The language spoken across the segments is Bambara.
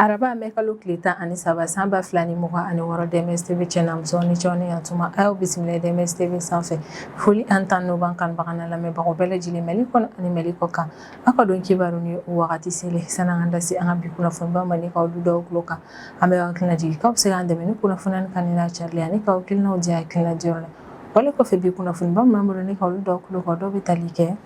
Araba mɛ kalo tile 13 san 2026, DMS TV cɛ n'a muso ni cɛw ni yantuma, a y'aw bisimila DMS TV sanfɛ. Foli ani tanu b'an kanubaga n'a lamɛnbagaw bɛɛ lajɛlen, Mali kɔnɔ ani Mali kɔ kan. Aw ka don kibaru ni o wagati selen, sani an ka da se an ka bi kunnafoniba ma ni k'aw du dɔw tulo kan, an bɛ aw hakili lajigin k'aw bɛ se k'an dɛmɛ ni kunnafoniya kanuni n'a carili ani k'aw hakilinaw di hakilina diyɔrɔ la. Wale kɔfɛ, bi kunnafoniba min b'an bolo ni k'aw dɔw tulo kan, dɔw bɛ tali kɛ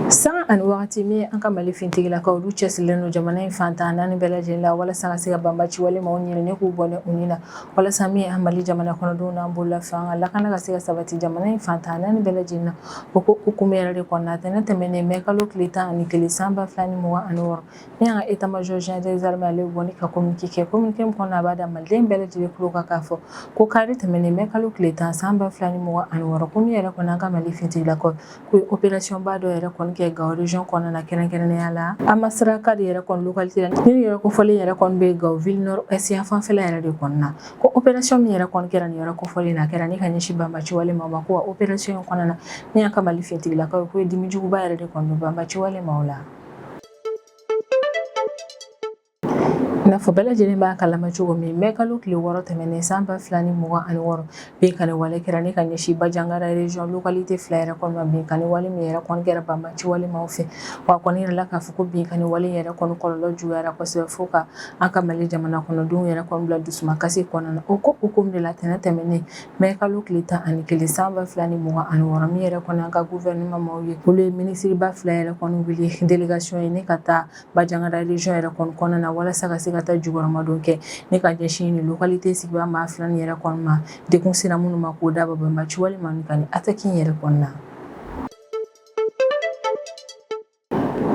san ani wagati min an ka Mali finitigilakaw, olu cɛsirilen don jamana in fan 14 bɛɛ lajɛlen la walasa ka se ka banbaci wale maaw ɲini ni k'u bɔnɛ u ni na, walasa min an Mali jamana kɔnɔdenw n'an bololafɛnw, an ka lakana ka se ka sabati jamana in fan 14 bɛɛ lajɛlen na. O ko hukumu yɛrɛ de kɔnɔna, tɛnɛn tɛmɛnen mɛ kalo tile 11 san 2026, min y'an ka état major général des armées, ale bɔ ni ka communiqué kɛ. Communiqué min kɔnɔ, a b'a da maliden bɛɛ lajɛlen tulo kan k'a fɔ ko kari tɛmɛnen mɛ kalo tile 10 san 2026, ko min yɛrɛ kɔni an ka Mali finitigilakaw ko ye opération ba dɔ yɛrɛ kɔni kɛ Gao région kɔnɔna na, kɛrɛnkɛrɛnnenya la Amasra de yɛrɛ kɔni localité la. Ni yɔrɔ kofɔlen yɛrɛ kɔni bɛ Gao ville nord est yan fanfɛla yɛrɛ de kɔnɔna na, ko opération min yɛrɛ kɔni kɛra nin yɔrɔ kofɔlen na, a kɛra ni ka ɲɛsin banbaci wale maaw ma. Ko wa opération in kɔnɔna na, min y'an ka Mali finitigilakaw ye, ko ye dimi juguba yɛrɛ de kɔni don banbaci wale maaw la. I n'a fɔ bɛɛ lajɛlen b'a kalama cogo min, mɛ kalo tile 6 tɛmɛnen san 2026, binkanni wale kɛra ni ka ɲɛsin Bandiagara région localité fila yɛrɛ kɔni ma. Binkanni wale min yɛrɛ kɔni kɛra banbaci wale maaw fɛ, wa kɔni yɛrɛ la k'a fɔ ko binkanni wale yɛrɛ kɔni kɔlɔlɔ juguyara kosɛbɛ fo ka an ka Mali jamana kɔnɔdenw yɛrɛ kɔni bila dusumakasi kɔnɔna na. O ko hukumu de la, tɛnɛn tɛmɛnen mɛ kalo tile 11 san 2026, min yɛrɛ kɔni an ka gouvernement maaw ye, olu ye minisiriba fila yɛrɛ kɔni wuli délégation ye ni ka taa Bandiagara région yɛrɛ kɔni kɔnɔna na, walasa ka se ka taa jukɔrɔmadon kɛ ni ka ɲɛsin nin localité sigibaa maa fila nin yɛrɛ kɔni ma, degun sera minnu ma, k'o daba banbaci wale maa ka ni attaque in yɛrɛ kɔnɔna na.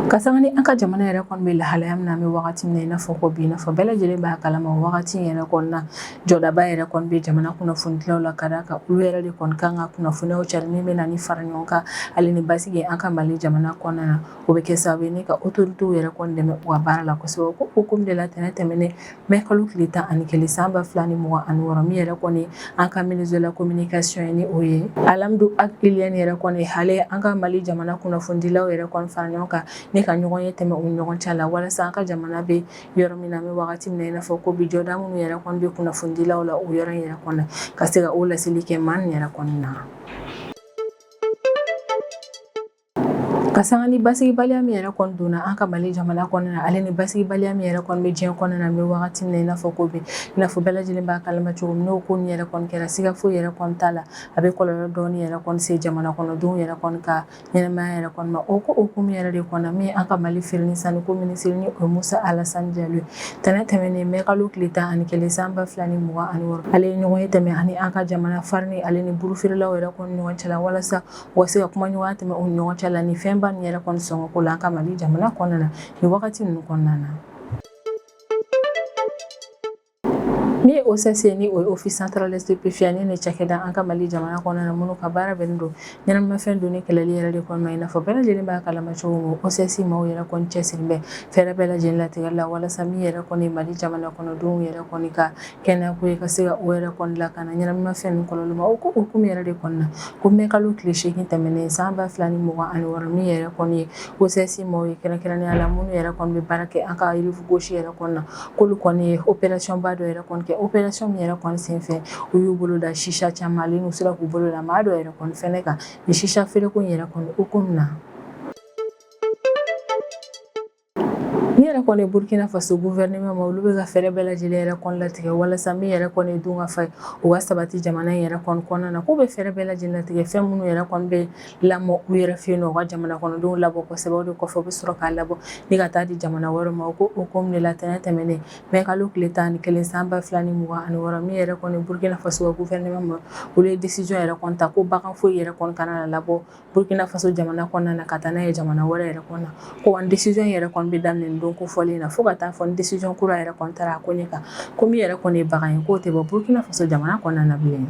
Ka sanga ni an ka jamana yɛrɛ kɔni bɛ lahalaya min na an bɛ wagati min na i n'a fɔ ko bi, i n'a fɔ bɛɛ lajɛlen b'a kalama, o wagati in yɛrɛ kɔnɔna na, jɔdaba yɛrɛ kɔni bɛ jamana kunnafonidilaw la, ka d'a kan olu yɛrɛ de kɔni kan ka kunnafoniyaw cari min bɛ na ni fara ɲɔgɔn kan ale ni basigi an ka Mali jamana kɔnɔna na. O bɛ kɛ sababu ye ni ka autorités yɛrɛ kɔni dɛmɛ u ka baara la kosɛbɛ. Ko hukumu de la, tɛnɛn tɛmɛnen mɛ kalo tile 11 san 2026, min yɛrɛ kɔni an ka ministre de la communication ye, ni o ye Alhamdou Ag Ilyène yɛrɛ kɔni, ale an ka Mali jamana kunnafonidilaw yɛrɛ kɔni fara ɲɔgɔn kan ni ka ɲɔgɔn ye tɛmɛ u ni ɲɔgɔn cɛ la, walasa an ka jamana bɛ yɔrɔ min na an bɛ wagati min na i n'a fɔ ko bi, jɔda minnu yɛrɛ kɔni bɛ kunnafonidilaw la o yɔrɔ in yɛrɛ kɔni, ka se ka o laseli kɛ maa nin yɛrɛ kɔni na. Ka sanga ni basigibaliya min yɛrɛ kɔni donna an ka Mali jamana kɔnɔna na, ale ni basigibaliya min yɛrɛ kɔni bɛ diɲɛ kɔnɔna na an bɛ wagati min na i n'a fɔ ko bi, i n'a fɔ bɛɛ lajɛlen b'a kalama cogo min, n'o ko nin yɛrɛ kɔni kɛra, siga foyi yɛrɛ kɔni t'a la, a bɛ kɔlɔlɔ dɔɔni yɛrɛ kɔni se jamana kɔnɔdenw yɛrɛ kɔni ka ɲɛnamaya yɛrɛ kɔni ma. O ko hukumu yɛrɛ de kɔnɔ, min an ka Mali feere ni sanni ko minisiri, ni o ye Musa Alasani Jalo ye, tɛnɛn tɛmɛnen mɛ kalo tile 11 san 2026, ale ye ɲɔgɔn ye tɛmɛ ani an ka jamana farini ale ni buru feerelaw yɛrɛ kɔni ɲɔgɔn cɛ la, walasa u ka se ka kumaɲɔgɔnya tɛmɛ u ni ɲɔgɔn cɛ la ni fɛnba nin yɛrɛ kɔni sɔngɔ ko la an ka Mali jamana kɔnɔna na nin wagati ninnu kɔnɔna na. Min ye OCS ye, ni o ye Office central des stupéfiants, ni ne cakɛda an ka Mali jamana kɔnɔna na minnu ka baara bɛnnen don ɲɛnaminimafɛn donni kɛlɛli yɛrɛ de kɔnɔ ma, i n'a fɔ bɛɛ lajɛlen b'a kalama cogo min, OCS maaw yɛrɛ kɔni cɛsiri bɛ fɛɛrɛ bɛɛ lajɛlen latigɛli la walasa min yɛrɛ kɔni Mali jamana kɔnɔdenw yɛrɛ kɔni ka kɛnɛya ko ye, ka se ka o yɛrɛ kɔni lakana ɲɛnaminimafɛn ninnu kɔlɔlɔ ma. O ko hukumu yɛrɛ de kɔnɔna, ko mɛ kalo tile 8 tɛmɛnen san 2026, min yɛrɛ kɔni ye OCS maaw ye, kɛrɛnkɛrɛnnenya la minnu yɛrɛ kɔni bɛ baara kɛ an ka rive gauche yɛrɛ kɔnɔna na, k'olu kɔni ye opération ba dɔ yɛrɛ kɔni kɛ. Opération min yɛrɛ kɔni senfɛ, u y'u bolo da shisha caman, ale n'u sera k'u bolo da maa dɔ yɛrɛ kɔni fɛnɛ kan ni shisha feereko in yɛrɛ kɔni hukumu na. Min yɛrɛ kɔni Burkina Faso gouvernement ma, olu bɛ ka fɛɛrɛ bɛɛ lajɛlen yɛrɛ kɔni latigɛ walasa min yɛrɛ kɔni ye dunkafa ye, o ka sabati jamana in yɛrɛ kɔni kɔnɔna na. K'u bɛ fɛɛrɛ bɛɛ lajɛlen latigɛ, fɛn minnu yɛrɛ kɔni bɛ lamɔ u yɛrɛ fɛ yen nɔ, u ka jamana kɔnɔdenw labɔ kosɛbɛ, o de kɔfɛ u bɛ sɔrɔ k'a labɔ ni ka taa di jamana wɛrɛ ma. O ko hukumu de la, tɛnɛn tɛmɛnen mɛ kalo tile 11 san 2026, min yɛrɛ kɔni Burkina Faso ka gouvernement ma, olu ye décision yɛrɛ kɔni ta ko bagan foyi yɛrɛ kɔni kana na labɔ Burkina Faso jamana kɔnɔna na ka taa n'a ye jamana wɛrɛ yɛrɛ kɔnɔna. Ko wa décision yɛrɛ kɔni bɛ daminɛ nin don kofɔlen na fo ka taa fɔ ni décision kura yɛrɛ kɔni taara a ko ɲɛ kan, ko min yɛrɛ kɔni ye bagan ye, k'o tɛ bɔ Burkina Faso jamana kɔnɔna na bilen.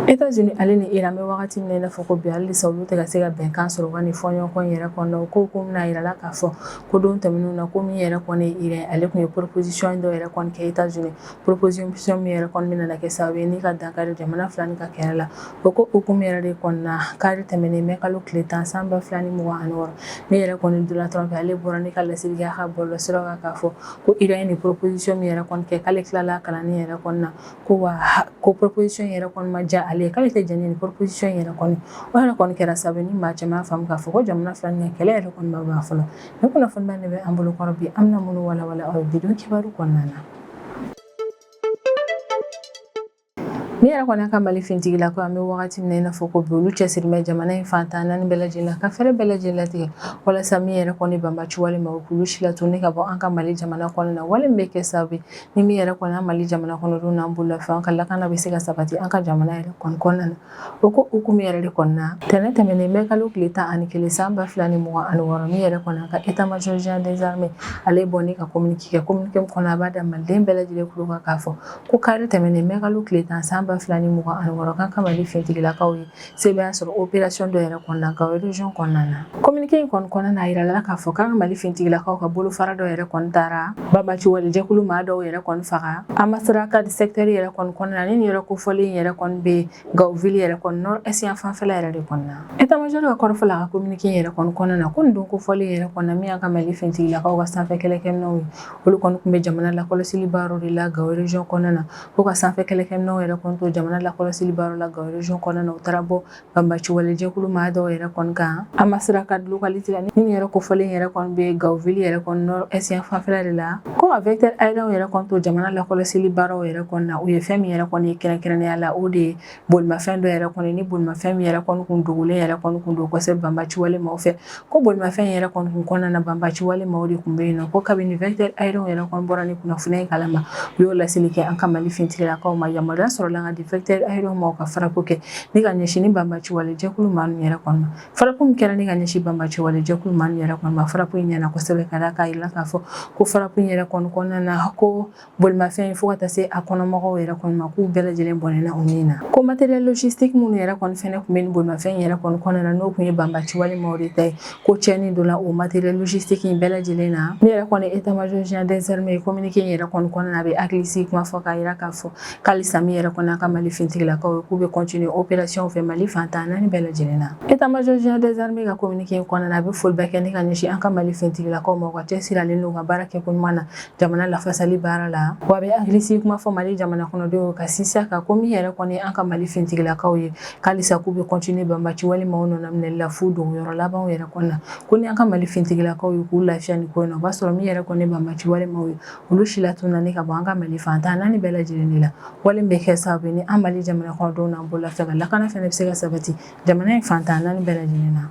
États États-Unis ale ni Iran bɛ wagati min na i n'a fɔ ko bi, halisa olu tɛ ka se ka bɛnkan sɔrɔ u ka nin fɔɲɔgɔnkɔ in yɛrɛ kɔnɔna. O ko ko bɛna yira la k'a fɔ ko don tɛmɛnenw na, ko min yɛrɛ kɔni ye Iran, ale tun ye proposition dɔ yɛrɛ kɔni kɛ États-Unis, proposition min yɛrɛ kɔni bɛna kɛ sababu ye ni ka dankari jamana fila ni ka kɛlɛ la. O ko hukumu yɛrɛ de kɔnɔna, kari tɛmɛnen mɛ kalo tile 10 san 2026, min yɛrɛ kɔni Donald Trump, ale bɔra ni ka laseli kɛ a ka bɔlɔlɔsiraw kan k'a fɔ ko Iran ye nin proposition min yɛrɛ kɔni kɛ, k'ale tilala kalanni yɛrɛ kɔni na, ko wa ko proposition yɛrɛ kɔni ma diya ale ye, k'ale tɛ jɛn ni proposition yɛrɛ kɔni. O yɛrɛ kɔni kɛra sababu ni maa caman faamu k'a fɔ ko jamana fila ni ka kɛlɛ yɛrɛ kɔni ma ban fɔlɔ. Ni kunnafoni de bɛ an bolo kɔrɔ bi, an bɛna minnu walawala aw ye bi don kibaru kɔnɔna na. Min yɛrɛ kɔni ka Mali finitigilakaw, an bɛ wagati min na i n'a fɔ ko bi, olu cɛsiri bɛ jamana in fan 14 bɛɛ lajɛlen la ka fɛɛrɛ bɛɛ lajɛlen latigɛ walasa min yɛrɛ kɔni banbaci wale ma, k'olu si latunu ka bɔ an ka Mali jamana kɔnɔna na, wale min bɛ kɛ sababu ye ni min yɛrɛ kɔni an Mali jamana kɔnɔdenw n'an bololafɛnw ka lakana bɛ se ka sabati an ka jamana yɛrɛ kɔni kɔnɔna na. O ko hukumu yɛrɛ de kɔnɔna, tɛnɛn tɛmɛnen mɛ kalo tile 11 san 2026, min yɛrɛ kɔni an ka état-major général des armées, ale bɔ ni ka communiqué kɛ. Communiqué kɔnɔ, a b'a da maliden bɛɛ lajɛlen tulo kan k'a fɔ ko kari tɛmɛnen mɛ kalo tile 10 san 2026, k'an ka Mali finitigilakaw ye sebaaya sɔrɔ opération dɔ yɛrɛ kɔnɔna Gao région kɔnɔna na. Communiqué in kɔni kɔnɔna na, a yirala k'a fɔ k'an ka Mali finitigilakaw ka bolofara dɔ yɛrɛ kɔni taara banbaci wale jɛkulu maa dɔw yɛrɛ kɔni faga Amasrakad secteur yɛrɛ kɔni kɔnɔna na. Ni nin yɔrɔ kofɔlen yɛrɛ kɔni bɛ Gao ville yɛrɛ kɔni nord est yan fanfɛla yɛrɛ de kɔnɔna. État-major ka kɔrɔfɔ la a ka communiqué yɛrɛ kɔni kɔnɔna na, ko nin don kofɔlen yɛrɛ kɔnɔna, min y'an ka Mali finitigilakaw ka sanfɛ kɛlɛkɛminɛnw ye, olu kɔni tun bɛ jamana lakɔlɔsili baaraw de la Gao région kɔnɔna na. Ko ka sanfɛ kɛlɛkɛminɛnw yɛrɛ kɔni to jamana lakɔlɔsili baaraw la Gao région kɔnɔna na, u taara bɔ banbaci wale jɛkulu maa dɔw yɛrɛ kɔni kan Amasrakad localité la. Ni nin yɛrɛ kofɔlen yɛrɛ kɔni bɛ Gao ville yɛrɛ kɔni nord est yan fanfɛla de la. Ko ka vecteur aérien yɛrɛ kɔni to jamana lakɔlɔsili baaraw yɛrɛ kɔni na, u ye fɛn min yɛrɛ kɔni ye kɛrɛnkɛrɛnnenya la, o de ye bolimafɛn dɔ yɛrɛ kɔni, ni bolimafɛn min yɛrɛ kɔni kun dogolen yɛrɛ kɔni kun don kosɛbɛ banbaci wale maaw fɛ. Ko bolimafɛn yɛrɛ kɔni kun kɔnɔna na, banbaci wale maaw de kun bɛ yen nɔ. Ko kabini vecteur aérien yɛrɛ kɔni bɔra ni kunnafoniya in kalama, u y'o laseli kɛ an ka Mali finitigilakaw ma. Yamaruya sɔrɔla ka di vecteur aérien maaw ka frappe kɛ ni ka ɲɛsin ni banbaci wale jɛkulu maa ninnu yɛrɛ kɔni ma. Frappe min kɛra ni ka ɲɛsin banbaci wale jɛkulu maa ninnu yɛrɛ kɔni ma, frappe in ɲɛna kosɛbɛ, ka d'a kan a yirala k'a fɔ ko frappe in yɛrɛ kɔni kɔnɔna na, ko bolimafɛn fo ka taa se a kɔnɔmɔgɔw yɛrɛ kɔni ma, k'u bɛɛ lajɛlen bɔnɛna u ni na. Ko matériel logistique minnu yɛrɛ kɔni fɛnɛ tun bɛ nin bolimafɛn yɛrɛ kɔni kɔnɔna na, n'o tun ye banbaci wale maaw de ta ye, ko tiɲɛni donna o matériel logistique in bɛɛ lajɛlen na. Min yɛrɛ kɔni état-major général des armées ye, communiqué in yɛrɛ kɔni kɔnɔna na, a bɛ hakilisigi kuma fɔ k'a yira k'a fɔ k'alisa min yɛrɛ kɔni an ka Mali finitigilakaw ye, k'u bɛ continuer opération fɛ Mali fan 14 bɛɛ lajɛlen na. État-major général des armées ka communiqué in kɔnɔna na, a bɛ foliba kɛ ni ka ɲɛsin an ka Mali finitigilakaw ma, u ka cɛsiri ale n'u ka baara kɛko ɲuman na jamana lafasali baara la. Wa a bɛ hakilisigi kuma fɔ Mali jamana kɔnɔdenw ka sinsin a kan ko min yɛrɛ kɔni an ka Mali finitigilakaw ye, k'alisa k'u bɛ continuer banbaci wale maaw nɔnaminɛli la f'u dogoyɔrɔ labanw yɛrɛ kɔni na. Ko ni an ka Mali finitigilakaw ye k'u lafiya nin ko in na, o b'a sɔrɔ min yɛrɛ kɔni banbaci wale maaw ye, olu si latununa ni ka bɔ an ka Mali fan 14 bɛɛ lajɛlen de la, wale bɛ kɛ sababu ye ni an Mali jamana kɔnɔdenw n'an bololafɛn ka lakana fɛnɛ bɛ se ka sabati jamana in fan 14 bɛɛ lajɛlen na.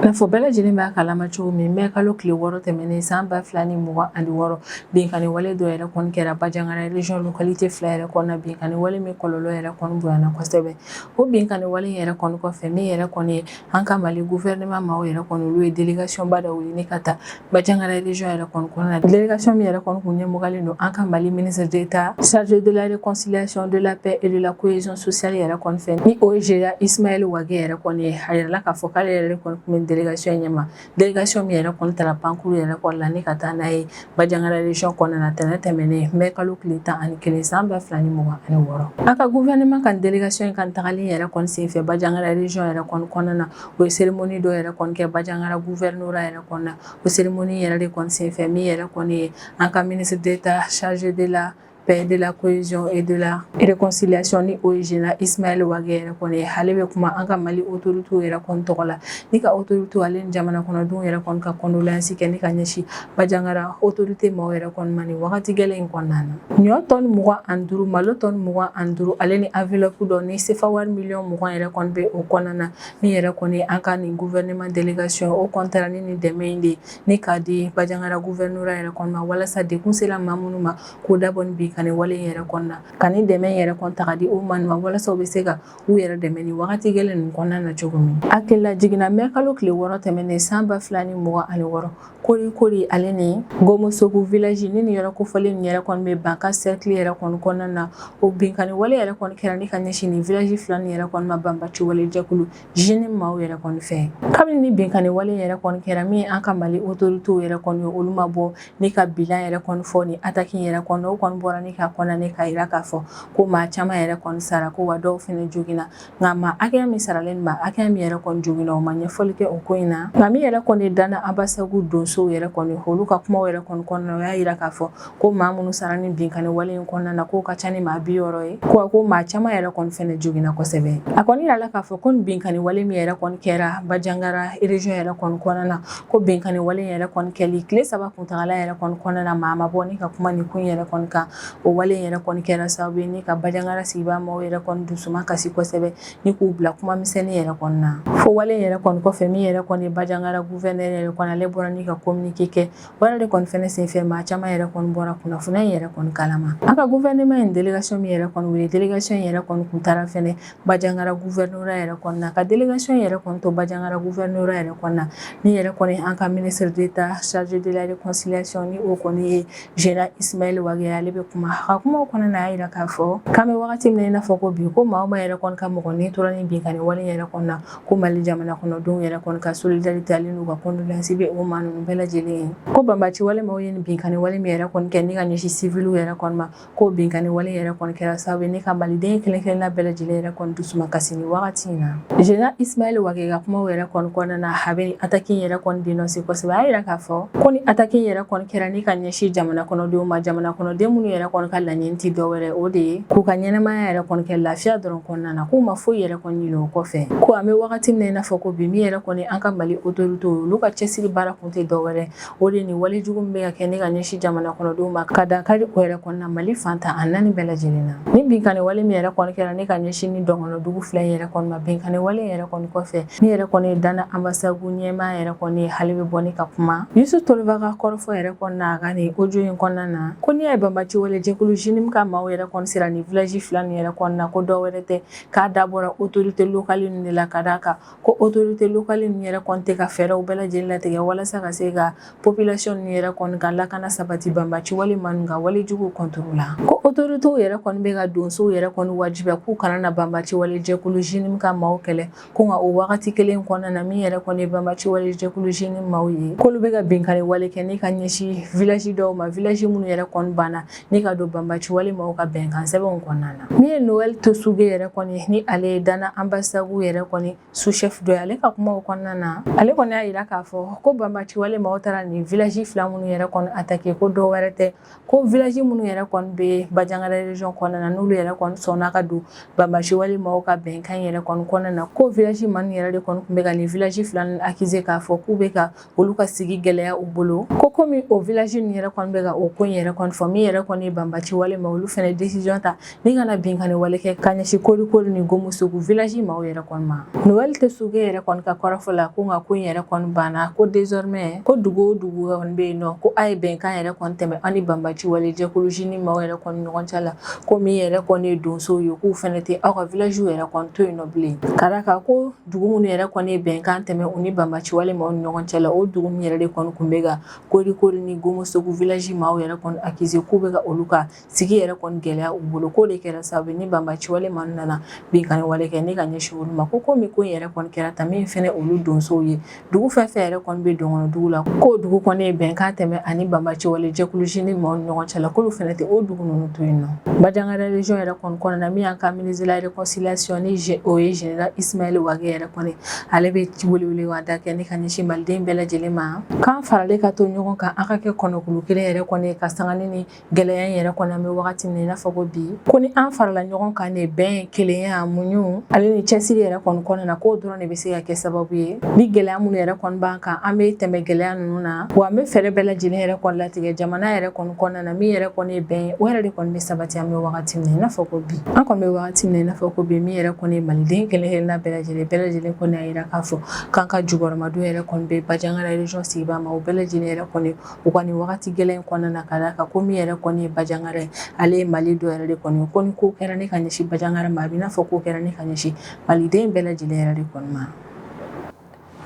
N'a fɔ bɛɛ lajɛlen b'a kalama cogo min, mɛ kalo tile 6 tɛmɛnen san 2026, binkanni wale dɔ yɛrɛ kɔni kɛra Bandiagara région localité fila yɛrɛ kɔnɔna, binkanni wale min kɔlɔlɔ yɛrɛ kɔni bonyana kosɛbɛ. O binkanni wale yɛrɛ kɔni kɔfɛ, min yɛrɛ kɔni ye an ka Mali gouvernement maaw yɛrɛ kɔni, olu ye délégation ba dɔ wuli ni ka taa Bandiagara région yɛrɛ kɔni kɔnɔna na. Délégation min yɛrɛ kɔni kun ɲɛmɔgɔlen don an ka Mali ministre d'État chargé de la réconciliation, de la paix et de la cohésion sociale yɛrɛ kɔni fɛ, ni o ye général Ismaël Wagué yɛrɛ kɔni ye. A yirala k'a fɔ k'ale yɛrɛ kɔni kun bɛ délégation ɲɛma, délégation min yɛrɛ kɔni taara pankuru yɛrɛ kɔni la ni ka taa n'a ye Bandiagara région kɔnɔna na tɛnɛn tɛmɛnen mɛ kalo tile 11 san 2026. An ka gouvernement ka délégation in ka tagali yɛrɛ kɔni senfɛ Bandiagara région yɛrɛ kɔni kɔnɔna na, o ye cérémonie dɔ yɛrɛ kɔni kɛ Bandiagara gouvernorat yɛrɛ kɔnɔna na. O cérémonie yɛrɛ de kɔni senfɛ, min yɛrɛ kɔni ye an ka ministre d'État chargé de la paix, de la cohésion et de la réconciliation, ni o ye général Ismaël Wagué yɛrɛ kɔni ye, ale bɛ kuma an ka Mali autorité yɛrɛ kɔni tɔgɔ la ni ka autorité ale ni jamana kɔnɔdenw yɛrɛ kɔni ka condoléance kɛ ni ka ɲɛsin Bandiagara autorité maaw yɛrɛ kɔni ma nin wagati gɛlɛn in kɔnɔna na. Ɲɔ tɔni 25, malo tɔni 25, ale ni enveloppe dɔ ni sefa wari miliyɔn 20 yɛrɛ kɔni bɛ o kɔnɔna na. Min yɛrɛ kɔni an ka nin gouvernement délégation, o kɔni taara ni nin dɛmɛ in de ni k'a di Bandiagara gouvernorat yɛrɛ kɔni ma, walasa dekun sera maa minnu ma, k'o dabɔ ni binkanni binkanni wale in yɛrɛ kɔnɔna na, ka nin dɛmɛ in yɛrɛ kɔni ta ka di o maa ma walasa u bɛ se ka u yɛrɛ dɛmɛ nin wagati gɛlɛn ninnu kɔnɔna na cogo min. Hakilila jiginna, mɛ kalo tile 6 tɛmɛnen san 2026, Korikori ale ni Gomosogu village ni nin yɔrɔ kofɔlen nin yɛrɛ kɔni bɛ Banka cercle yɛrɛ kɔni kɔnɔna na, o binkanni wale yɛrɛ kɔni kɛra ni ka ɲɛsin nin village fila nin yɛrɛ kɔni ma banbaci wale jɛkulu JNIM maaw yɛrɛ kɔni fɛ. Kabini ni binkanni wale yɛrɛ kɔni kɛra, min an ka Mali autorités yɛrɛ kɔni, olu ma bɔ ni ka bilan yɛrɛ kɔni fɔ ni attaque yɛrɛ kɔni. O kɔni bɔra ni ka condamner, ka yira k'a fɔ ko maa caman yɛrɛ kɔni sara, ko wa dɔw fɛnɛ joginna. Nka maa hakɛya min saralen, maa hakɛya min yɛrɛ kɔni joginna, o ma ɲɛfɔli kɛ o ko in na. Nka min yɛrɛ kɔni Dana Ambasagu donsow yɛrɛ kɔni, olu ka kumaw yɛrɛ kɔni kɔnɔna, o y'a yira k'a fɔ ko maa minnu sara ni binkanni wale in kɔnɔna na, k'o ka ca ni maa 60 ye, ko maa caman yɛrɛ kɔni fɛnɛ joginna kosɛbɛ. A kɔni yirala k'a fɔ ko nin binkanni wale min yɛrɛ kɔni kɛra Bandiagara région yɛrɛ kɔni kɔnɔna na, ko binkanni wale yɛrɛ kɔni kɛli tile 3 kuntagala yɛrɛ kɔni kɔnɔna na, maa ma bɔ ni ka kuma nin kun yɛrɛ kɔni kan. O wale yɛrɛ kɔni kɛra sababu ye ni ka Bandiagara sigibaa maaw yɛrɛ kɔni dusuma kasi kosɛbɛ, ni k'u bila kuma misɛnnin yɛrɛ kɔni na. Fo wale yɛrɛ kɔni kɔfɛ, min yɛrɛ kɔni Bandiagara gouverneur yɛrɛ kɔni, ale bɔra ni ka communiqué kɛ. O yɛrɛ de kɔni fɛnɛ senfɛ, maa caman yɛrɛ kɔni bɔra kunnafoniya in yɛrɛ kɔni kalama. An ka gouvernement in délégation min yɛrɛ kɔni wele, délégation in yɛrɛ kɔni kun taara fɛnɛ Bandiagara gouvernorat yɛrɛ kɔni na, ka délégation yɛrɛ kɔni to Bandiagara gouvernorat yɛrɛ kɔni na, ni yɛrɛ kɔni an ka ministre d'État chargé de la réconciliation, ni o kɔni ye général Ismaël Wagué, ale bɛ kuma. A ka kumaw kɔnɔna na, a y'a yira k'a fɔ k'an bɛ wagati min na i n'a fɔ ko bi, ko maa o maa yɛrɛ kɔni ka mɔgɔ ni tora ni binkanni wale yɛrɛ kɔni na, ko Mali jamana kɔnɔdenw yɛrɛ kɔni ka solidarité ale n'u ka condoléance bɛ o maa ninnu bɛɛ lajɛlen ye. Ko banbaci wale maaw ye nin binkanni wale min yɛrɛ kɔni kɛ ni ka ɲɛsin civiliw yɛrɛ kɔni ma, ko binkanni wale yɛrɛ kɔni kɛra sababu ye ni ka maliden kelen kelenna bɛɛ lajɛlen yɛrɛ kɔni dusuma kasi nin wagati in na. Général Ismaël Wagué ka kumaw yɛrɛ kɔni kɔnɔna na, a bɛ attaque in yɛrɛ kɔni dénoncer kosɛbɛ. A y'a yira k'a fɔ ko ni attaque in yɛrɛ kɔni kɛra ni ka ɲɛsin jamana kɔnɔdenw ma, jamana kɔnɔden minnu yɛrɛ kɔni ka laɲini tɛ dɔwɛrɛ, o de ye k'u ka ɲɛnamaya yɛrɛ kɔni kɛ lafiya dɔrɔn kɔnɔna na, k'u ma foyi yɛrɛ kɔni ɲini o kɔfɛ. Ko an bɛ wagati min na i n'a fɔ ko bi, min yɛrɛ kɔni an ka Mali autorités, olu ka cɛsiri baara kun tɛ dɔwɛrɛ, o de ni wale jugu min bɛ ka kɛ ni ka ɲɛsin jamana kɔnɔdenw ma, ka dankari o yɛrɛ kɔni na Mali fan tan a naani bɛɛ lajɛlen na. Ni binkanni wale min yɛrɛ kɔni kɛra ni ka ɲɛsin ni dɔngɔnɔ dugu fila in yɛrɛ kɔni ma, binkanni wale yɛrɛ kɔni kɔfɛ, min yɛrɛ kɔni ye Dana Ambasagu ɲɛmaa yɛrɛ kɔni, hali bɛ bɔ ni ka kuma Yusu Toliba ka kɔrɔfɔ yɛrɛ kɔni na, a ka nin audio in kɔnɔna na, ko n'i y'a ye banbaci wale jɛkulu JNIM ka maaw yɛrɛ kɔni sera nin village fila nin yɛrɛ kɔni na, ko dɔ wɛrɛ tɛ, k'a dabɔra autorité locale ninnu de la, ka d'a kan ko autorité locale ninnu yɛrɛ kɔni tɛ ka fɛɛrɛw bɛɛ lajɛlen latigɛ walasa ka se ka population ninnu yɛrɛ kɔni ka lakana sabati banbaci wale maa ninnu ka wale jugu contre la. Ko autorités yɛrɛ kɔni bɛ ka donsow yɛrɛ kɔni wajibiya k'u kana na banbaci wale jɛkulu JNIM ka maaw kɛlɛ, ko nka o wagati kelen kɔnɔna na, min yɛrɛ kɔni ye banbaci wale jɛkulu JNIM maaw ye, k'olu bɛ ka binkanni wale kɛ ni ka ɲɛsin village dɔw ma, village minnu yɛrɛ kɔni banna ni ka don banbaci wale maaw ka bɛnkan sɛbɛnw kɔnɔna na. Min ye Noël Tosuge yɛrɛ kɔni, ni ale ye Dana Ambasagu yɛrɛ kɔni sous-chef dɔ ye, ale ka kumaw kɔnɔna na, ale kɔni y'a yira k'a fɔ ko banbaci wale maaw taara nin village fila minnu yɛrɛ kɔni attaquer, ko dɔ wɛrɛ tɛ, ko village minnu yɛrɛ kɔni bɛ Bandiagara région kɔnɔna na, n'olu yɛrɛ kɔni sɔnna ka don banbaci wale maaw ka bɛnkan yɛrɛ kɔni kɔnɔna na, ko village maa ninnu yɛrɛ de kɔni tun bɛ ka nin village fila ninnu accuser k'a fɔ k'u bɛ ka olu ka sigi gɛlɛya u bolo. Ko komi o village ninnu yɛrɛ kɔni bɛ ka o ko in yɛrɛ kɔni fɔ, min yɛrɛ kɔni ye banbaci wale ma, olu fɛnɛ décision ta ni kana binkanni wale kɛ ka ɲɛsin Korikori ni Gomosogu village maaw yɛrɛ kɔni ma. Noël Tosuge yɛrɛ kɔni ka kɔrɔfɔ la, ko nka ko in yɛrɛ kɔni banna, ko désormais ko dugu o dugu kɔni bɛ yen nɔ, ko a ye bɛnkan yɛrɛ kɔni tɛmɛ an ni banbaci wale jɛkulu JNIM maaw yɛrɛ kɔni ɲɔgɔn cɛ la, ko min yɛrɛ kɔni ye donsow ye, k'u fɛnɛ tɛ aw ka village yɛrɛ kɔni to yen nɔ bilen, ka d'a kan ko dugu minnu yɛrɛ kɔni ye bɛnkan tɛmɛ u ni banbaci wale maaw ni ɲɔgɔn cɛ la, o dugu min yɛrɛ de kɔni tun bɛ ka Korikori ni Gomosogu village maaw yɛrɛ kɔni accuser k'u bɛ ka olu ka sigi yɛrɛ kɔni gɛlɛya u bolo, k'o de kɛra sababu ye ni banbaci wale maa nana binkanni wale kɛ ni ka ɲɛsin olu ma. Ko komi ko in yɛrɛ kɔni kɛra tan, min fɛnɛ olu donsow ye, dugu fɛn fɛn yɛrɛ kɔni bɛ dɔngɔnɔ dugu la, k'o dugu kɔni ye bɛnkan tɛmɛ ani banbaci wale jɛkulu JNIM maaw ni ɲɔgɔn cɛ la, k'olu fɛnɛ tɛ o dugu ninnu to yen nɔ. Bandiagara région yɛrɛ kɔni kɔnɔna na, min y'an ka ministre de la réconciliation, ni o ye général Ismaël Wagué yɛrɛ kɔni, ale bɛ weleweleda kɛ ni ka ɲɛsin maliden bɛɛ lajɛlen ma, k'an faralen ka to ɲɔgɔn kan, an ka kɛ kɔnɔkulu kelen yɛrɛ kɔni ka sanga ni gɛlɛya in yɛrɛ kɔni an bɛ wagati min na i n'a fɔ ko bi. Ko ni an farala ɲɔgɔn kan de, bɛn, kelenya, muɲu ale ni cɛsiri yɛrɛ kɔni kɔnɔna na, k'o dɔrɔn de bɛ se ka kɛ sababu ye ni gɛlɛya minnu yɛrɛ kɔni b'an kan, an bɛ tɛmɛ gɛlɛya ninnu na, wa an bɛ fɛɛrɛ bɛɛ lajɛlen yɛrɛ kɔni latigɛ jamana yɛrɛ kɔni kɔnɔna na, min yɛrɛ kɔni ye bɛn ye, o yɛrɛ de kɔni bɛ sabati. An bɛ wagati min na i n'a fɔ ko bi, an kɔni bɛ wagati min na i n'a fɔ ko bi, min yɛrɛ kɔni ye maliden kelen kelenna bɛɛ lajɛlen kɔni y'a jira k'a fɔ k'an ka jukɔrɔmadon yɛrɛ kɔni bɛ Bandiagara région sigibaa ma, o bɛɛ lajɛlen yɛrɛ kɔni u ka nin wagati gɛlɛn in kɔnɔna na, ka d'a kan ko min yɛrɛ kɔni ye Bajangara ye, ale ye Mali dɔ yɛrɛ de kɔni ye. Ko ni ko kɛra ne ka ɲɛsin Bajangara ma, a bɛ n'a fɔ ko kɛra ne ka ɲɛsin Maliden bɛɛ lajɛlen yɛrɛ de kɔni ma.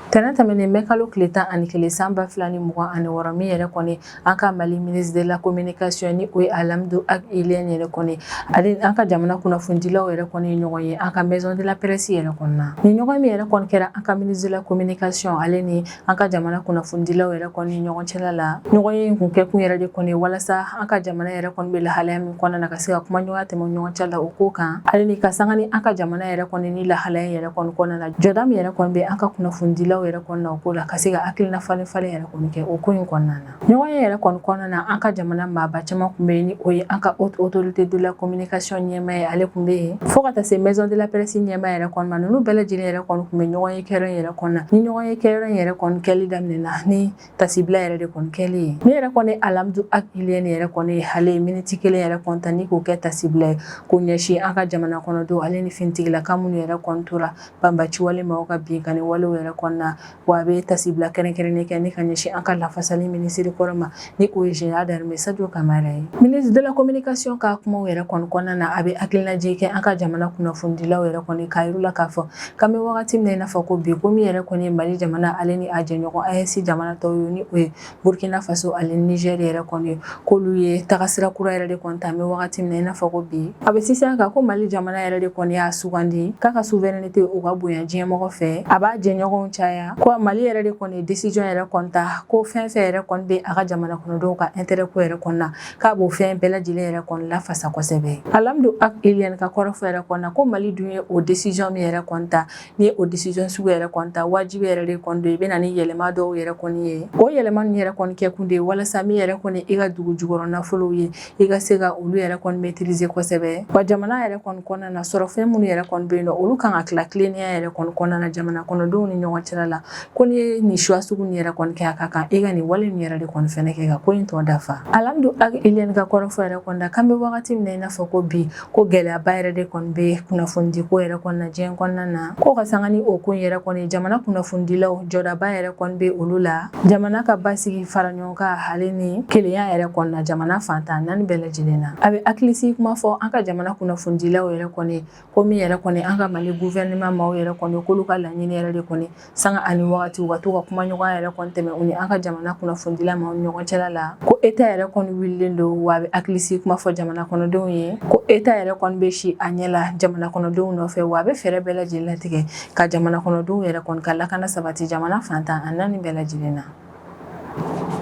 Tɛnɛn tɛmɛnen mɛ kalo tile 11 san 2026, min yɛrɛ kɔni an ka Mali ministre de la communication, ni o ye Alhamdou Ag Ilyène yɛrɛ kɔni, ale an ka jamana kunnafonidilaw yɛrɛ kɔni ye ɲɔgɔn ye an ka maison de la presse yɛrɛ kɔnɔna. Ni ɲɔgɔn min yɛrɛ kɔni kɛra an ka ministre de la communication ale ni an ka jamana kunnafonidilaw yɛrɛ kɔni ɲɔgɔn cɛla la, ɲɔgɔn ye kun kɛkun yɛrɛ de kɔni walasa an ka jamana yɛrɛ kɔni bɛ lahalaya min kɔnɔna na, ka se ka kuma ɲɔgɔnya tɛmɛ ɲɔgɔn cɛ la o ko kan, ale ni ka sanga ni an ka jamana yɛrɛ kɔni ni lahalaya yɛrɛ kɔni kɔnɔna na, jɔda min yɛrɛ kɔni bɛ an ka kunnafonidilaw yɛrɛ kɔni na o ko la, ka se ka hakilina falen falen yɛrɛ kɔni kɛ o ko in kɔnɔna na. Ɲɔgɔn ye yɛrɛ kɔni kɔnɔna na, an ka jamana maaba caman tun bɛ yen, ni o ye an ka haute autorité de la communication ɲɛmaa ye, ale tun bɛ yen, fo ka taa se maison de la presse ɲɛmaa yɛrɛ kɔni ma. Ninnu bɛɛ lajɛlen yɛrɛ kɔni tun bɛ ɲɔgɔn ye kɛyɔrɔ in yɛrɛ kɔnɔna na. Ni ɲɔgɔn ye kɛyɔrɔ in yɛrɛ kɔni kɛli daminɛna ni tasibila yɛrɛ de kɔni kɛli ye, min yɛrɛ kɔni Alhamdou Ag Ilyène yɛrɛ kɔni, ale ye miniti kelen yɛrɛ kɔni ta ni k'o kɛ tasibila ye k'o ɲɛsin an ka jamana kɔnɔdenw ale ni finitigilaka minnu yɛrɛ kɔni tora banbaci wale maaw ka binkanni walew yɛrɛ kɔnɔna. Wa a bɛ tasibila kɛrɛnkɛrɛnnen kɛ ni ka ɲɛsin an ka lafasali minisiri kɔrɔ ma, ni o ye général d'armée Sadio Kamara ye. Ministre de la communication ka kumaw yɛrɛ kɔni kɔnɔna na, a bɛ hakilinajigin kɛ an ka jamana kunnafonidilaw yɛrɛ kɔni k'a yir'u la k'a fɔ k'an bɛ wagati min na i n'a fɔ ko bi, ko min yɛrɛ kɔni ye Mali jamana ale ni a jɛɲɔgɔn AES jamana tɔw ye, ni o ye Burkina Faso ale ni Niger yɛrɛ kɔni ye, k'olu ye tagasira kura yɛrɛ de kɔni ta an bɛ wagati min na i n'a fɔ ko bi. A bɛ sinsin a kan ko Mali jamana yɛrɛ de kɔni y'a sugandi k'a ka souveraineté o ka bonya diɲɛmɔgɔ fɛ, a b'a jɛɲɔgɔnw caya, ko Mali yɛrɛ de kɔni ye décision yɛrɛ kɔni ta ko fɛn fɛn yɛrɛ kɔni bɛ a ka jamana kɔnɔdenw ka intérêt ko yɛrɛ kɔni na, k'a b'o fɛn bɛɛ lajɛlen yɛrɛ kɔni lafasa kosɛbɛ. Alhamdou Ag Ilyène ka kɔrɔfɔ yɛrɛ kɔni na, ko Mali dun ye o décision min yɛrɛ kɔni ta, n'i ye o décision sugu yɛrɛ kɔni ta, wajibi yɛrɛ de kɔni don i bɛ na ni yɛlɛma dɔw yɛrɛ kɔni ye. O yɛlɛma ninnu yɛrɛ kɔni kɛ kun de ye walasa min yɛrɛ kɔni i ka dugu jukɔrɔ nafolow ye, i ka se ka olu yɛrɛ kɔni maîtriser kosɛbɛ. Wa jamana yɛrɛ kɔni kɔnɔna na, sɔrɔfɛn minnu yɛrɛ kɔni bɛ yen nɔ, olu kan ka tila tilennenya yɛrɛ kɔni kɔnɔna na jamana kɔnɔdenw ni ɲɔgɔn cɛla la. Ko n'i ye nin choix sugu nin yɛrɛ kɔni kɛ, a ka kan i ka nin wale nin yɛrɛ de kɔni fɛnɛ kɛ ka ko in tɔ dafa. Alhamdou Ag Ilyène ka kɔrɔfɔ yɛrɛ kɔni na, k'an bɛ wagati min na i n'a fɔ ko bi, ko gɛlɛyaba yɛrɛ de kɔni bɛ kunnafonidi ko yɛrɛ kɔni na diɲɛ kɔnɔna na, ko ka sanga ni o ko in yɛrɛ kɔni, jamana kunnafonidilaw jɔdaba yɛrɛ kɔni bɛ olu la jamana ka basigi, fara ɲɔgɔn kan ale ni kelenya yɛrɛ kɔni na jamana fan 14 bɛɛ lajɛlen na. A bɛ hakilisigi kuma fɔ an ka jamana kunnafonidilaw yɛrɛ kɔni ko min yɛrɛ kɔni an ka Mali gouvernement maaw yɛrɛ kɔni, k'olu ka laɲini yɛrɛ de kɔni sanga ani wagati u ka to ka kuma ɲɔgɔn yɛrɛ kɔni tɛmɛ u ni an ka jamana kunnafonidila maaw ni ɲɔgɔn cɛla la, ko État yɛrɛ kɔni wulilen don. Wa a bɛ hakilisigi kuma fɔ jamana kɔnɔdenw ye ko État yɛrɛ kɔni bɛ si a ɲɛ la jamana kɔnɔdenw nɔfɛ, wa a bɛ fɛɛrɛ bɛɛ lajɛlen latigɛ ka jamana kɔnɔdenw yɛrɛ kɔni ka lakana sabati jamana fan 14 bɛɛ lajɛlen na,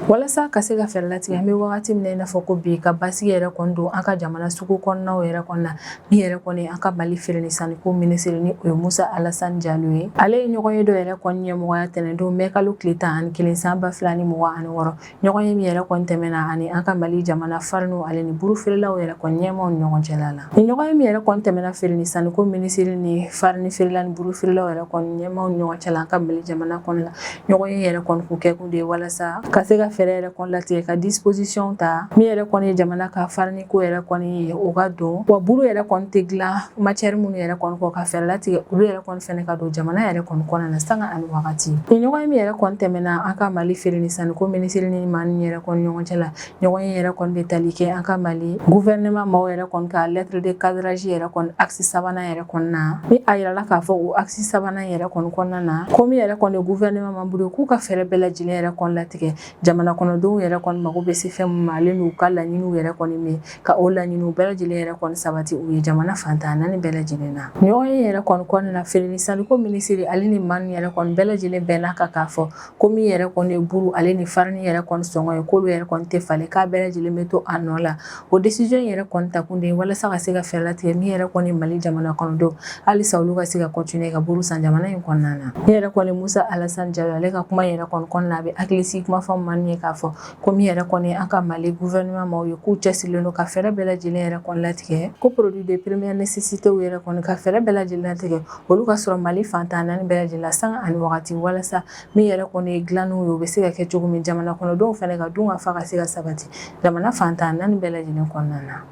walasa ka se ka fɛɛrɛ latigɛ an bɛ wagati min na i n'a fɔ ko bi, ka basigi yɛrɛ kɔni don an ka jamana sugu kɔnɔnaw yɛrɛ kɔni na. Min yɛrɛ kɔni an ka Mali feere ni sanniko minisiri, ni o ye Musa Alasani Jalo ye, ale ye ɲɔgɔn ye dɔ yɛrɛ kɔni ɲɛmɔgɔya tɛnɛndon mɛ kalo tile 11 san 2026. Ɲɔgɔn ye min yɛrɛ kɔni tɛmɛna ani an ka Mali jamana fariniw ale ni buru feerelaw yɛrɛ kɔni ɲɛmaaw ni ɲɔgɔn cɛla la. Ni ɲɔgɔn ye min yɛrɛ kɔni tɛmɛna feere ni sanniko minisiri ni farini feerela ni buru feerelaw yɛrɛ kɔni ɲɛmaaw ni ɲɔgɔn cɛla an ka Mali jamana kɔnɔ la, ɲɔgɔn ye yɛrɛ kɔni kun kɛkun de ye walasa ka se ka fɛɛrɛ yɛrɛ kɔni latigɛ ka disposition ta min yɛrɛ kɔni ye jamana ka farini ko yɛrɛ kɔni ye, o ka don, wa buru yɛrɛ kɔni tɛ dilan matière minnu yɛrɛ kɔni kɔ, ka fɛɛrɛ latigɛ olu yɛrɛ kɔni fɛnɛ ka don jamana yɛrɛ kɔni kɔnɔna na sanga ani wagati. Ni ɲɔgɔn ye min yɛrɛ kɔni tɛmɛna an ka Mali feere ni sanniko minisiri ni maa ni yɛrɛ kɔni ɲɔgɔn cɛ la, ɲɔgɔn ye yɛrɛ kɔni bɛ tali kɛ an ka Mali gouvernement maaw yɛrɛ kɔni ka lettre de cadrage yɛrɛ kɔni axe sabanan yɛrɛ kɔni na. Ni a yirala k'a fɔ o axe sabanan yɛrɛ kɔni kɔnɔna na, ko min yɛrɛ kɔni gouvernement membre k'u ka fɛɛrɛ bɛɛ lajɛlen yɛrɛ kɔni latigɛ jamana kɔnɔdenw yɛrɛ kɔni mago bɛ se fɛn min ma, ale n'u ka laɲiniw yɛrɛ kɔni min ka o laɲiniw bɛɛ lajɛlen yɛrɛ kɔni sabati u ye jamana fan 14 bɛɛ lajɛlen na. Ɲɔgɔn ye yɛrɛ kɔni kɔnɔna na, feere ni sanniko minisiri ale ni maa yɛrɛ kɔni bɛɛ lajɛlen bɛnna kan k'a fɔ ko min yɛrɛ kɔni ye buru ale ni farini yɛrɛ kɔni sɔngɔ ye, k'olu yɛrɛ kɔni tɛ falen, k'a bɛɛ lajɛlen bɛ to a nɔ la. O décision yɛrɛ kɔni ta kun de ye walasa ka se ka fɛɛrɛ latigɛ min yɛrɛ kɔni Mali jamana kɔnɔdenw halisa olu ka se ka continuer ka buru san jamana in kɔnɔna na. Min yɛrɛ kɔni Musa Alasani Jalo, ale ka kuma yɛrɛ kɔni kɔnɔna na, a bɛ hakilisigi kuma fɔ maa ye k'a fɔ ko min yɛrɛ kɔni an ka Mali gouvernement maaw ye, k'u cɛsirilen don ka fɛɛrɛ bɛɛ lajɛlen yɛrɛ kɔni latigɛ ko produit de première nécessité yɛrɛ kɔni, ka fɛɛrɛ bɛɛ lajɛlen latigɛ olu ka sɔrɔ Mali fan 14 bɛɛ lajɛlen la sanga ani wagati, walasa min yɛrɛ kɔni ye dilanniw ye, o bɛ se ka kɛ cogo min jamana kɔnɔdenw fana ka dun ka fa ka se ka sabati jamana fan 14 bɛɛ lajɛlen kɔnɔna na.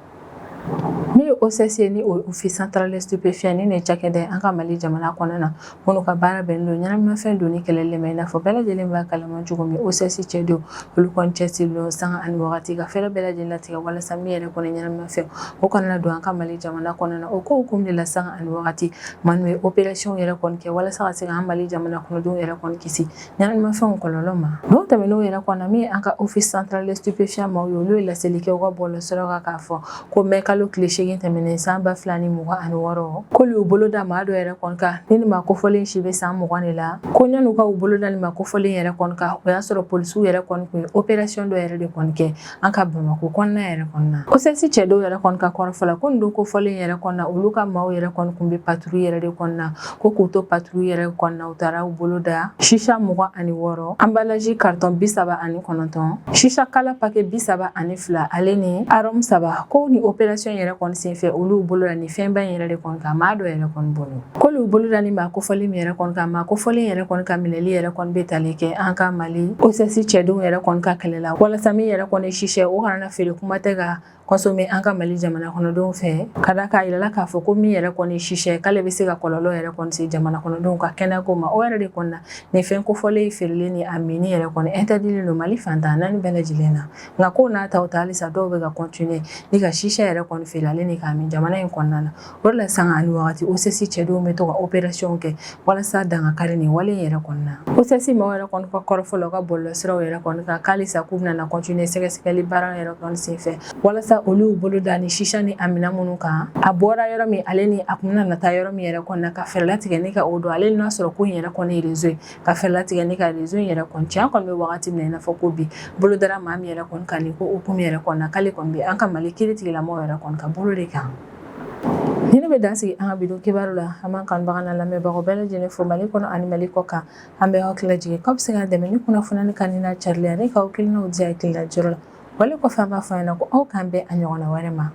Min ye OCS ye, ni o ye Office central des stupéfiants, ni nin cakɛda an ka Mali jamana kɔnɔna na, minnu ka baara bɛnnen don ɲɛnaminimafɛn donni kɛlɛli ma, i n'a fɔ bɛɛ lajɛlen b'a kalama cogo min, OCS cɛdenw, olu kɔni cɛsirilen don sanga ani wagati ka fɛɛrɛ bɛɛ lajɛlen latigɛ walasa min yɛrɛ kɔni ɲɛnaminimafɛn o kana don an ka Mali jamana kɔnɔna na. O ko hukumu de la, sanga ani wagati, maaw ye opération yɛrɛ kɔni kɛ walasa ka se ka an Mali jamana kɔnɔdenw yɛrɛ kɔni kisi ɲɛnaminimafɛnw kɔlɔlɔ ma. N'o tɛmɛn'o yɛrɛ kɔnɔ, min ye an ka Office central des stupéfiants maaw ye, olu ye laseli kɛ u ka bɔlɔlɔsiraw kan k'a fɔ ko mɛ kalo tile 8 tɛmɛnen san 2026, k'olu y'u bolo da maa dɔ yɛrɛ kɔni kan, ni nin maa kofɔlen si bɛ san 20 de la. Ko yan'u ka u bolo da nin maa kofɔlen yɛrɛ kɔni kan, o y'a sɔrɔ polisiw yɛrɛ kɔni tun ye opération dɔ yɛrɛ de kɔni kɛ an ka Bamakɔ kɔnɔna yɛrɛ kɔnɔna na. OCS cɛdenw yɛrɛ kɔni ka kɔrɔfɔ la, ko nin don kofɔlen yɛrɛ kɔnɔna, olu ka maaw yɛrɛ kɔni tun bɛ patrouille yɛrɛ de kɔnɔna. Ko k'u to patrouille yɛrɛ kɔnɔna, u taara u bolo da shisha 26, emballage carton 39, shisha kala paquet 32, ale ni arôme saba. Ko ni opération yɛrɛ kɔni senfɛ, olu bolo da ni fɛnba in yɛrɛ de kɔni kan maa dɔ yɛrɛ kɔni bolo. K'olu bolo da ni maa kofɔlen min yɛrɛ kɔni kan, maa kofɔlen yɛrɛ kɔni ka minɛli yɛrɛ kɔni bɛ tali kɛ an ka Mali OCS cɛdenw yɛrɛ kɔni ka kɛlɛ la, walasa min yɛrɛ kɔni shisha, o kana na feere, kuma tɛ ka consommer an ka Mali jamana kɔnɔdenw fɛ. Ka da k'a yirala k'a fɔ ko min yɛrɛ kɔni shisha, k'ale bɛ se ka kɔlɔlɔ yɛrɛ kɔni se jamana kɔnɔdenw ka kɛnɛyako ma. O yɛrɛ de kɔni na, nin fɛn kofɔlen feereli ni a minni yɛrɛ kɔni interdit don Mali fan 14 bɛɛ lajɛlen na. Nka ko n'a ta o ta, halisa dɔw bɛ ka continuer ni ka shisha yɛrɛ kɔni feere ale ni k'a min jamana in kɔnɔna na. O de la, sanga ani wagati, OCS cɛdenw bɛ to ka opération kɛ walasa dankari nin wale in yɛrɛ kɔnɔna na. OCS maaw yɛrɛ kɔni ka kɔrɔfɔ la u ka bɔlɔlɔsiraw yɛrɛ kɔni kan, k'halisa k'u bɛna na continuer sɛgɛsɛgɛli baara yɛrɛ kɔni senfɛ, walasa olu y'u bolo da ni shisha ni a minɛn minnu kan, a bɔra yɔrɔ min, ale ni a kun bɛna na taa yɔrɔ min yɛrɛ kɔni na, ka fɛɛrɛ latigɛ ni ka o dɔn, ale n'a sɔrɔ ko in yɛrɛ kɔni ye réseau ye, ka fɛɛrɛ latigɛ ni ka réseau in yɛrɛ kɔni cɛ. An kɔni bɛ wagati min na i n'a fɔ ko bi, bolo dara maa min yɛrɛ kɔni kan nin ko hukumu yɛrɛ kɔni na, k'ale kɔni bɛ an ka Mali kiiri tigilamɔgɔw yɛrɛ kɔni ka bolo de kan. Ni ne bɛ dan sigi an ka bi don kibaru la. An b'an kanubaga n'a lamɛnbagaw bɛɛ lajɛlen fo Mali kɔnɔ ani Mali kɔ kan. An bɛ aw hakili lajigin k'aw bɛ se k'an dɛmɛ ni kunnafoni kan ni n'a carili ani k'aw hakilinaw di hakilina jɔrɔ la. Wale kɔfɛ, an b'a fɔ aw ɲɛna ko aw k'an bɛn a ɲɔgɔnna wɛrɛ ma.